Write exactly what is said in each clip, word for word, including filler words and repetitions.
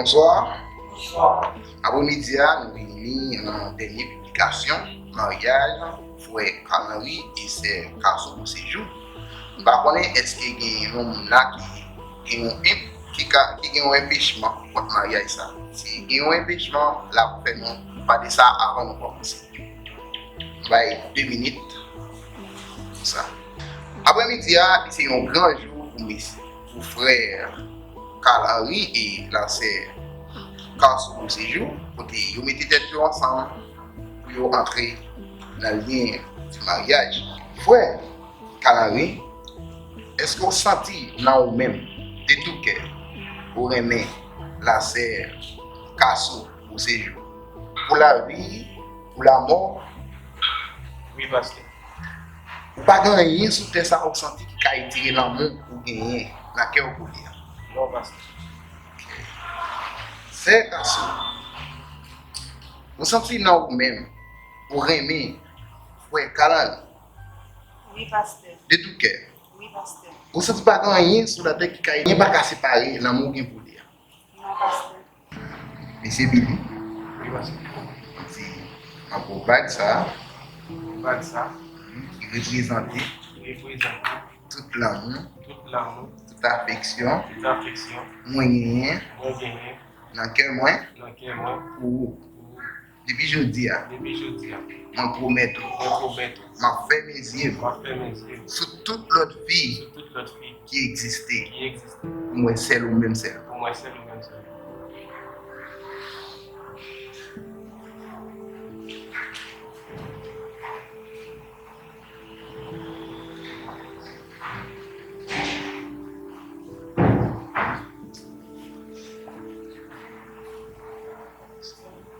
Bonswa. Bonswa. Apremidi a, nou vini nan dènye piblikasyon maryaj frè Carl Henry e sè Carson Beauséjour. M pa konnen èske gen yon moun la ki gen yon enp-, ki ka, ki gen yon enpechman kont maryaj sa. Si gen yon enpechman, l ap fè nou pale sa avan nou kòmanse. M bay de minit pou sa. Apremidi a, li se yon gran jou pou mesye, pou frè Carl Henry e la sè Carson Beauséjour, kote yo mete tèt yo ansanm pou yo antre nan lyen di maryaj. Frè Carl Henry, èske w santi nan ou menm, de tou kè, ou renmen la sè Carson Beauséjour? Pou lavi, pou lanmò? Wi, pastè. Ou pa gen anyen sou tè sa ou santi ki ka etire lanmou ou genyen nan kè w pou li a? Non, pastè. Sè Carson, ou santi nan ou menm, ou renmen frè Carl Henry? Wi, pastè. De tou kè? Wi, pastè. Ou santi pa gen anyen sou latè ki ka, anyen pa ka separe lanmou ou gen pou li a? Non, pastè. Mesye Billy. Wi, pastè. Di, m ap ba w bag sa a. Bag sa a. Mhm. Ki reprezante. Ki reprezante. Tout lanmou. Tout lanmou. Tout afeksyon. Tout afeksyon. Mwen genyen. Mwen genyen. Nan kè mwen. Nan kè mwen. Pou ou. Pou ou. Depi jodi a. Depi jodi a. Mwen pwomèt ou. Mwen pwomèt ou. M ap fèmen zye m. M ap fèmen zye m. Sou tout lòt fi. Sou tout lòt fi. Ki egziste. Ki egziste. Pou m wè sèl ou menm sèl. Pou m wè sèl ou menm sèl.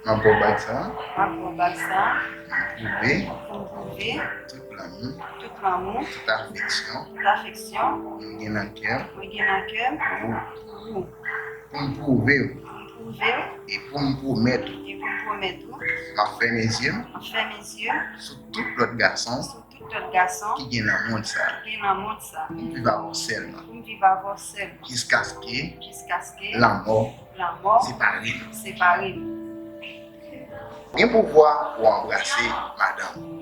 M ap ba w bag sa a. M ap ba w bag sa a. Pou m pwouve. Pou m pwouve. Tout lanmou. Tout lanmou. Tout afeksyon. Tout afeksyon. Mwen gen nan kè m. Mwen gen nan kè m. Pou ou. Pou ou. Pou m pwouve w. Pou m pwouve w. E pou m pwomèt ou. E pou m pwomèt ou. M ap fèmen zye m. M ap fèmen zye m. Sou tout lòt gason. Sou tout lòt gason. Ki gen nan mond sa. Ki gen nan mond sa. Pou m viv avè w sèlman. Pou m viv avè w sèlman. Jiskaske. Jiskaske. Lanmò. Lanmò. Separe nou. Separe nou. Gen pouvwa pou w anbrase madanm ou.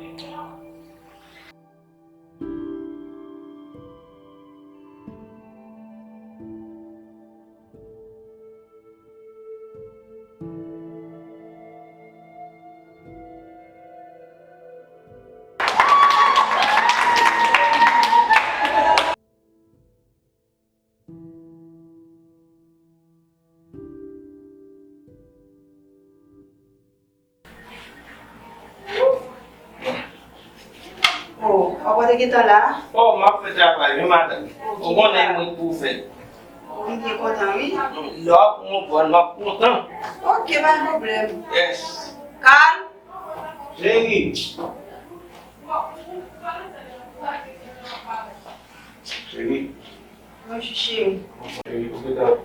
Oh, papa te gentan la? Oh, m ap fè travay, wi, madanm. Ou konnen mwen pou fè. Oh, m byen kontan, wi. Lè w ap pran yon pòn, m ap kontan. Ok, pa gen pwoblèm. Yes. Carl. Cheri. Cheri. Bonjou, cheri. Cheri, ou gentan,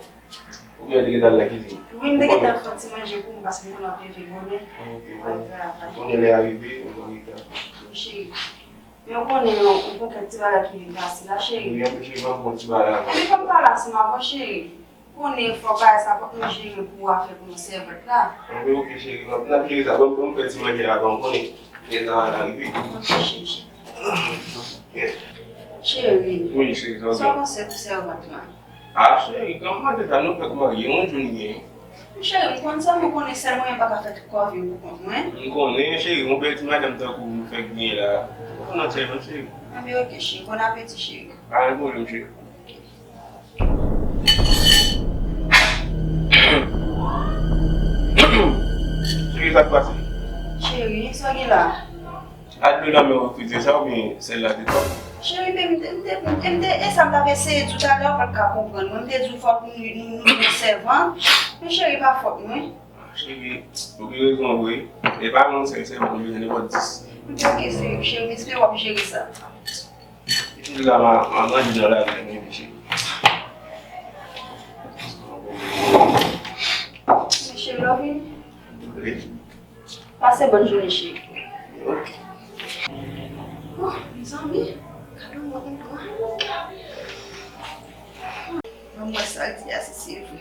ou gentan, te gentan al nan kizin? Wi, m te gentan fè ti manje pou ou, paske m konnen w ap leve bonè. Ok, bon. Ou konnen lè a rive, ou an reta. Wi, cheri. Men ou konnen, yon, yon pakèt ti bagay ki vin pase la, cheri. Wi, anpil cheri, ban m bon ti bagay avan. Epi fè m pale ansanm avan, cheri. Konnen fò bagay sa, fòk nou jere pou w a fè pou nou sèvant la. Anben, ok, cheri, n ap, n ap jere sa. Ban m, ban m fè ti manje avan, ou konnen lè a rive. Ok, cheri. Yes. Cheri, wi, cheri, sa w panse pou sèvant lan? A, cheri, kòman maten sa nou fèk marye, yon jou n gen. Cheri, m konn sa, mwen konnen sèl mwen pa ka fè tout kòve yo pou kont mwen. M konnen, cheri, yon bèl ti madanm tankou w nou fèk gen la. Ou konn sèvant, cheri. Anben, ok, cheri, bon apeti, cheri. Pa gen pwoblèm, cheri. Cheri, sa k pase? Cheri, sa gen la? A dlo nan men w frize sa oubyen sèl la te twòp? Cheri, men m te, m te, m te, e sa m t ap eseye di w talè, ou pa t ka konprann mwen. M te di w fòk nou, nou, nou jwenn sèvant. Men cheri, pa fòt mwen. Cheri, ou gen rezon vre. E pa menm sèl sèvant, ou bezwen nenpòt dis. Ok, ok, cheri, cheri, m espere w ap jere sa. Epi la, m a, m a manje nan lavi a, men cheri. Men cheri, w ap vini? Wi. Pase bòn jounen, cheri. Ok. Oh, mezanmi, gade yon moun dwa. Ban m wè sa l di a, si se vre.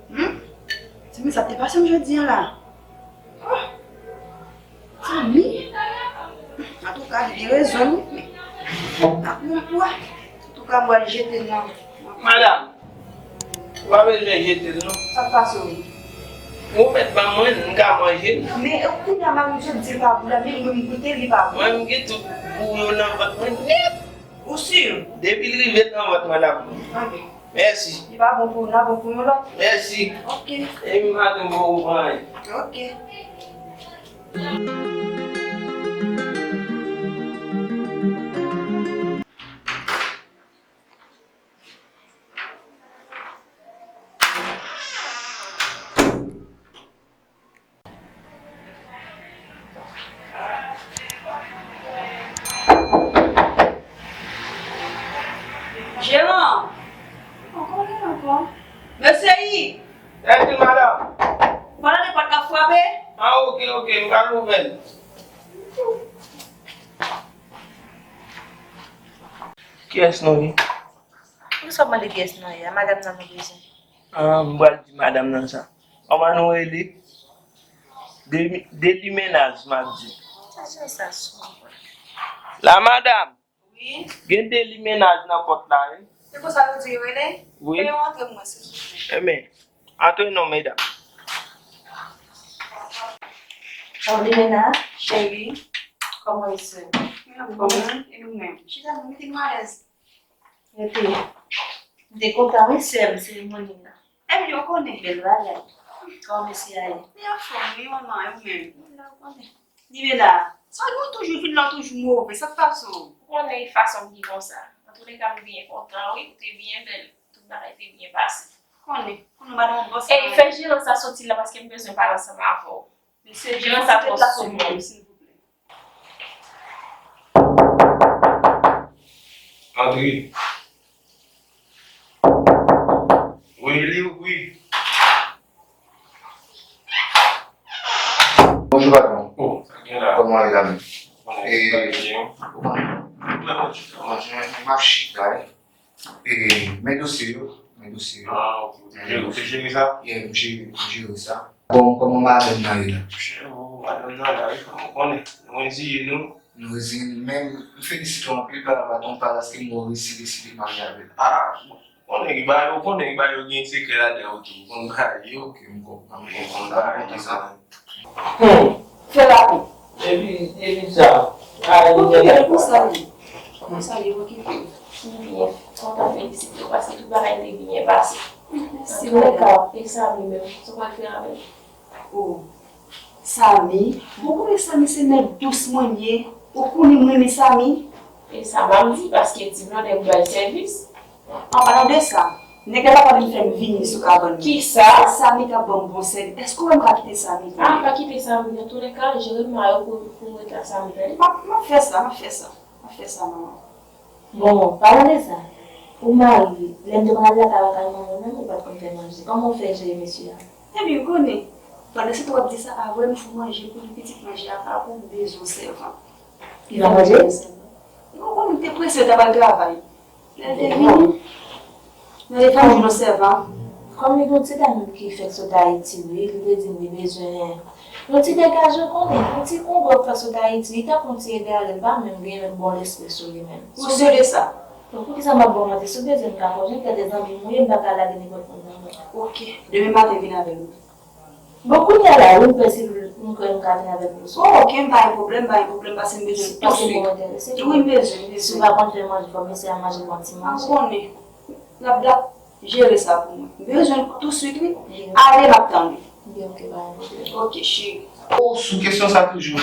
Hmm? Se men sa te pase m jodi a la. Oh! Samy? Antouka, li gen rezon, wi. Ap yon pwa. Antouka, m pral jete nan. Madanm, ou pa bezwen jete l non. Sa k pase w? Ou mèt ban mwen, m ka manje l. Men, e, kounye a, mari m sot di l pa bon la, men mwen, m goute, li pa bon. Mwen, m gen tout bou yo nan vant mwen nèt. Ou si? Depi l rive nan vant mwen, l ap bon. Anben. Mèsi. Li pa bon pou ou, l ap bon pou yon lòt. Mèsi. Ok. E m pa janm voye w pran anyen. Ok. Jeran! Ankò, li ankò. Mesye Yik! Èske madanm? Ou pa tande pòt k ap frape? A, oke, oke, m pral ouvè l. Kiyès nou ye? Poukisa w mande kiyès nou ye? A madanm nan nou bezwen. A, m pral di madanm nan sa. Kòman nou rele? Deli-, Delimenaj, m ap di. Sa jan sa sonn. La madam! Wi. Gen Delimenaj nan pòt la, wi. Se konsa yo di yo rele? Wi. Fè yo antre mwen, silvouplè. Enben, antre non, medam. Delimenaj, cheri, kòman w ye, sè? Mwen anfòm, e nou menm? Chita, nou mete nou alèz. Epi, m te kontan, wi, sè m, seremoni an. Epi, ou konnen. Bèl bagay. Kòman mesye a ye? Li anfòm, wi, manman, e ou menm? Li la, ou konnen. Li la. Sa nou toujou vin la, toujou move, sa k pase w? Ou konnen fason m ki konsa. Antouleka, m byen kontan, wi, ou te byen bèl. Tout bagay te byen pase. Konnen, konnen madanm bòs la. Ey, fè jeran sa soti la, paske m bezwen pale ansanm avè w. Mesye, jeran sa twò sou mwen. Antre. Wi, li ouvri. Bonjou, patwon. Oh, sa gen la? Kòman w ye la menm? Bon, e, sa gen. Ou pa, ou pa konn chita. Bon, jan m ap chita, wi. E, men dosye yo, men dosye yo. Ah, ok. Ou te jere, ou te jere sa? Yeah, m jere, m jere sa. Bon, kòman madanm nan ye la? Chè, oh, madanm nan la, wi, fò nou konnen. Nou reziye nou. Nou reziye nou, men m felisite w anpil, pa, pa, pa, paske m wè w resi deside marye avè l. Ah, bon. Konnen ki ba yo, konnen ki ba yo gen sekrè ladan yo tou. Ou konn bagay yo. Ok, m konprann. Ou konn bagay yo sa. Hmm. Fè rapid. Epi, epi sa. Pou ki bèl konsa li? Konsa li okipe. Byen. Kontan felisite w paske tout bagay te byen pase. Mèsi, madam. E Samy menm, sa w pral fè avè l? Oh. Samy, bon, konnen Samy se nèg dous mwen ye. Ou konnen mwen renmen Samy. E sa m ap di, paske ti blòdè m bay sèvis. An palan de sa, nèg la pa vin fè m vini sou kabann mwen. Kisa? Samy k ap ban m bon sèvis. Èske w wè m ka kite Samy kounye a? Ah, pa kite Samy. Antouleka, jere m a yo pou, pou m ret ak Samy, tande? M ap, m ap fè sa, m ap fè sa. M ap fè sa, manman. Bon, palan de sa, ou mari, lè m te konn al lakay ou, lakay manman w nan, ou pa t konn fè manje. Kòman w fè jere mesye a? Ebyen, ou konnen, pandan se tan w ap di sa, avè m fè manje pou li, pitit manje a pa pou m bezwen sèvant. Li pa manje? Non, ou konnen m te prese, m t ap al travay. Lè l te vini, mwen te fè yon sèv, an. Kòm li gon ti dam ki fèk sot Ayiti, wi, li te di m li bezwen Yon ti degaje w konnen, yon ti, yon gwo fè sot Ayiti, li tankou yon ti ede ale, li pa menm gen menm bon lespri sou li menm. Ou si de sa? Donk, poukisa m ap ba w manti? Si w bezwen m ka fè w jwenn kèk de zanmi m, wi, m pa ka lage nenpòt moun nan non. Ok, demen maten vin avè m. Bon, kounye a la, wi, m pè si m kwè m ka vin avè l pou sou. Oh, ok, m pa gen pwoblèm, m pa gen pwoblèm, paske m bezwen l tou swit. Paske m enterese. Wi, m bezwen, m bezwen. Si w pa konn fè manje, fò m eseye manje bon ti manje. Ou konnen. N ap, n ap jere sa pou mwen. M bezwen l tou swit, wi. Ale, m ap tann ou. Byen, ok, pa gen pwoblèm. Ok, cheri. Oh, sou kesyon sa toujou.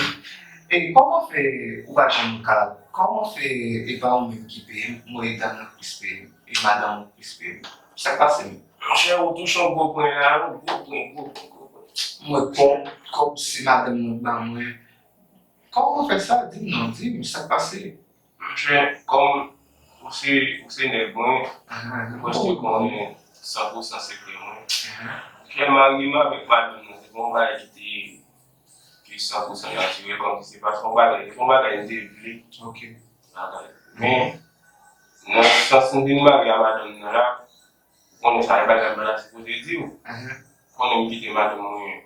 E kòman fè ou pa janm ka, kòman fè e pa ou menm ki peye m, mwen e dam nan k plis peye m, e madanm ou k plis peye m? Sa k pase m? Monchè, ou touche yon gwo pwen la, yon gwo pwen, gwo pwen, gwo pwen. Mwen, kòm, kòm se madanm mwen k ba mwen, kòman w fè sa? Di m non, di m sa k pase. Monchè, kòm ou se, ou se nèg mwen, ou plis te konnen san pou san sekrè mwen. Monchè, marye m avèk madanm nan, se pa yon bagay ki te, ki san pou san natirèl, kòmsi se pa t yon bagay, se pa yon bagay m te vle. Ok. Men, nan sans m vin marye a madanm nan la, ou konnen sa, e bagay m pa ta sipoze di w. Ou konnen m kite madanm mwen,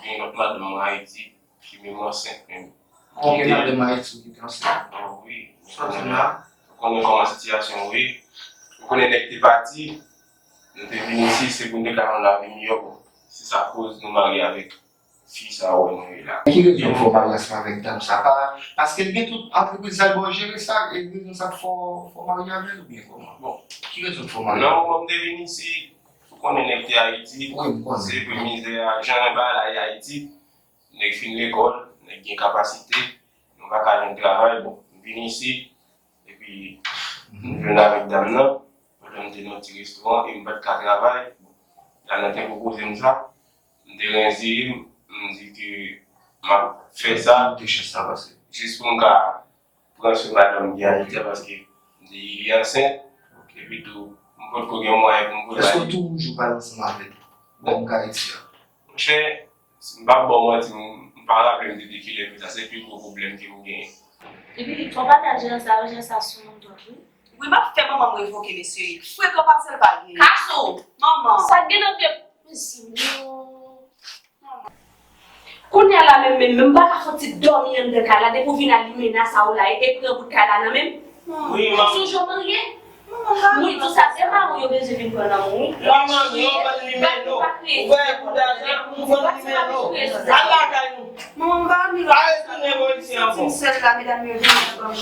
gen lòt madanm mwen Ayiti, ki menm ansent menm. Ou gen madanm Ayiti ou kite ansent? Ah, wi. Ou konnen kòman sitiyasyon yo ye. Ou konnen nèg te pati, nou te vin isi, se pou n te ka yon lavi miyò. Bon, se sa k koz nou marye avèk fi sa ou wè nou ye la. Ki rezon k fè w marye ansanm avèk dam sa? Pa, paske l gen tout antrepriz la, l ba w jere sa, e rezon sa k fè w, fè w marye avè l oubyen kòman? Bon, ki rezon k fè w marye? Nan moman m te vin isi, ou konnen nèg te Ayiti, wi, m konnen, se pou mizè a, jan bagay la ye Ayiti, nèg fin lekòl, nèg gen kapasite, nou pa ka jwenn travay, bon, m vin isi, epi m jwenn avèk dam nan, pandan m te nan yon ti restoran e m pa t ka travay, bon, dam nan te pwopoze m sa, m te renzeye m, m di ke m ap fè sa jis pou m ka pran swen madanm ki Ayiti a, paske li, li ansent, epi tou, m potko gen mwayen pou m pran. Èske w toujou pral ansanm avè l, dam k Ayiti a? Monchè, si m p ap ba w manti, m, m pa raple m de, de kilè, men sa se pi gwo pwoblèm ke m genyen. Epi, fò w pa ka jere sa, jere sa sou moun twòp, wi. Wi, m ap fè manman m revoke mesye. Frekan pase l pa gen. Kaso! Manman! Sa gen nan vye. Mezanmi. Kounye a la menm, menm, menm, m pa ka fè yon ti dòmi anndan kay la, depi w vin a limena sa w la, e, e pran bout kay la nan men m. Wi, manman. Sonje w marye? Mwen di w sa, se mari w yo bezwen vin pran nan men w, wi. Manman, nou vann limeno. Ou wè bouda sa, nou vann limeno. Al lakay nou. Manman, m pa vle. Pa retounen bò isi ankò. Sèl la, medam yo vin nan banm.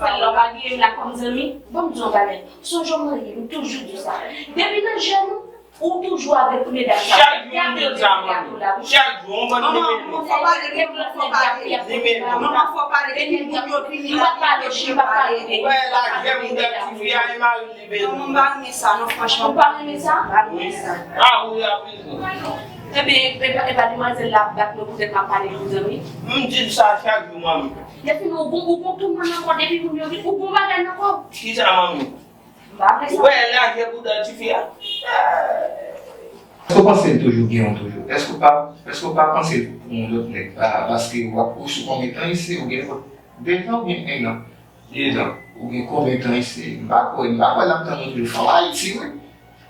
Sèl la, w pa gen m la kòm zanmi. Ban m di w yon bagay. Sonje w marye, m toujou di w sa. Depi nan jèn ou, ou toujou avèk medam sa. Chak jou m di l sa, manmi. Chak jou, yon bann limeno. Manman, fò pale de, manman, fò pale de, manman, fò pale de, moun yo vini la, yo pa pale. Ou wè lajè bouda tifi a, e mari l li bezwen. Manman, m pa renmen sa, non, franchman. Ou pa renmen sa? M pa renmen sa. A, wi, a bezwen. Ebyen, e pa, e pa demwazèl la ap bat mwen poutèt m ap pale de zanmi? M di l sa chak jou, manmi. Lèfini, ou gon, ou gon tou moun ankò depi moun yo vin, ou gon bagay nan kò w. Kisa, manmi? M pa vle sa. Ou wè lajè bouda tifi a? Èske w panse l toujou gen w toujou? Èske w pa, èske w pa panse l pou yon lòt nèg? Pa, paske w ap, ou sou konbyen tan isi? Ou gen de zan oubyen en an? De zan. Ou gen konbyen tan isi? M pa kwè, m pa kwè l ap tann ou toujou. Fanm Ayiti, wi.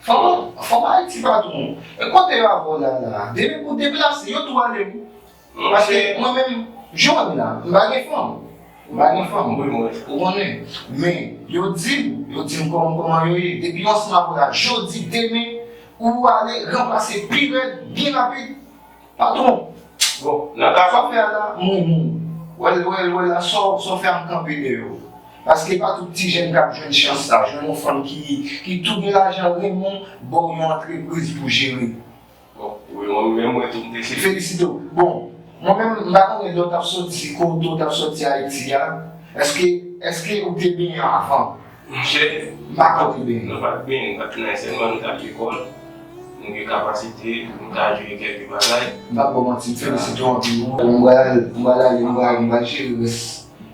Fanm, fanm Ayiti pa tou. E kote yo avè w la, la? Depi pou deplase, yo tou ale, wi. Paske mwen menm, jan m la, m pa gen fanm. M pa gen fanm. Wi, mwen. Ou konnen. Men, yo di m, yo di m kòman, kòman yo ye. Depi yo ansanm avè w la, jodi, demen, ou ale ranplase pi rèd, byen rapid. Patwon. Bon, nan ka sa w fè a la, mwen, mwen. Wè l, wè l, wè l la, sa w, sa w fè a m kanpe dèyè w. Paske pa tout ti jèn k ap jwenn chans sa, jwenn yon fanm ki, ki tou gen lajan, renmen w, ba w yon antrepriz pou jere. Bon, wi, mwen menm, mwen tou, m te cheri. Felisite w. Bon, mwen menm, m pa konnen lè w t ap soti, kote w t ap soti Ayiti a. Èske, èske ou te benyen avan? Monchè, m pa kwè w te benyen. Nou pa t benyen, nou pa t nan sèlman nou t al lekòl. Nou gen kapasite, nou ta jere kèlke bagay. M p ap ba w manti, m felisite w anpil, wi. M pral, m pral ale, m pral, m pral jere rès.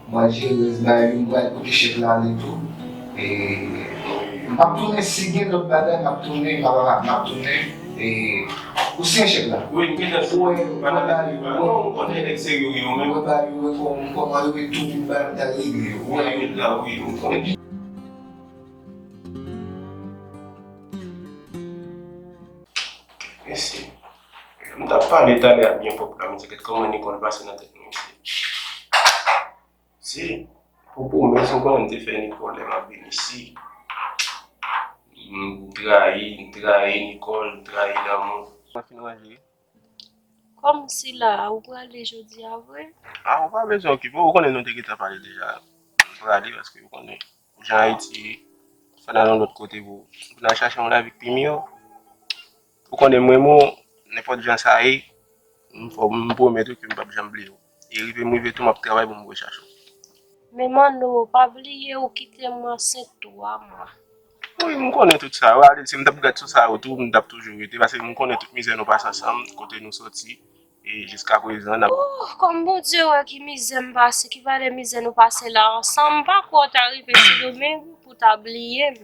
Mwen jere rès bagay yo, m pral kote chèf la ale tou. E, m p ap tounen, si gen lòt bagay, m ap tounen, m ap, m ap tounen. E, ou siyen chèk la? Wi, m gentan siyen. Ou wè, ou wè bagay yo, ou wè, ou konnen nèg serye yo menm. Ou wè bagay yo, ou wè kòman, kòman yo ret tou, tout bagay yo t al regle yo. Ou wè yo. Wi, la, wi, ou konnen. Mèsi. M N ap pale talè a byen pwòp la, men se kèt kòman Nicole pase nan tèt mwen isi. Se pou pwomès ou konnen m te fè Nicole lè m ap vin isi. M trayi, m trayi Nicole, m trayi lanmou. Mwen fin ranje. Kòmsi la, ou prale jodi a vre? A, ou pa bezwen okipe w, ou konnen nou te gentan pale deja. M prale paske ou konnen jan Ayiti ye, fò n al yon lòt kote pou, pou n al chache yon lavi k pi miyò. Ou konnen mwen, mwen, nenpòt jan sa ye, m fò, m pwomèt ou ke m p ap janm bliye w. E rive m rive tou, m ap travay pou m rechache w. Men Manno, pa bliye ou kite m ansent twa mwa. Wi, m konnen tout sa. Rale, si m t ap gad sou sa yo tou, m t ap toujou rete, paske m konnen tout mizè nou pase ansanm, kote nou soti, e jiska prezan, n ap Oh, kòm Bondye wè ki mizè m pase, ki valè mizè nou pase la ansanm, m pa kwè w ta rive Sendomeng pou ta bliye m.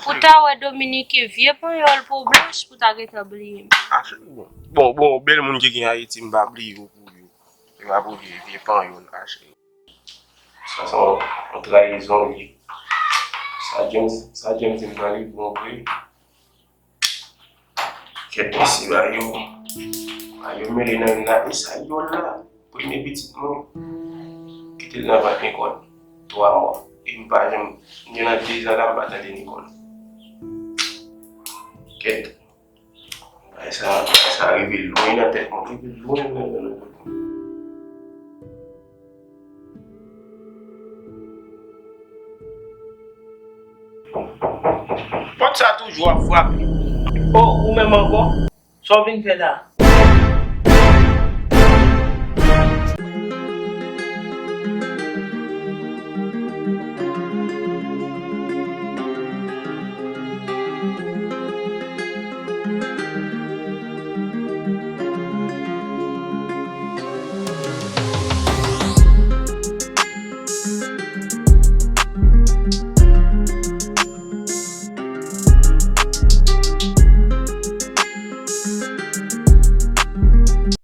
Pou ta wè Dominique vye panyòl po blanch pou ta gentan bliye m. A, cheri, bon. Bon, bon, bèl moun ki gen Ayiti, m pa bliye w pou yo. Se pa pou vye, vye panyòl la, cheri. Sa se yon, yon trayizon li ye. Sa James, sa James di m nan li bon vre. Kèt mesye ba yo. Ba yo mele nan youn la, e sa yòl la. Premye pitit mwen. Kite l nan vant Nicole. Twa mwa. E m pa janm, m gen nan dezan la, m pa tande Nicole. Kèt. Bagay sa, bagay sa rive lwen nan tèt mwen, rive lwen, lwen, lwen nan tèt mwen. Pòt sa toujou ap frape. Oh, ou menm ankò? Sa w vin fè la?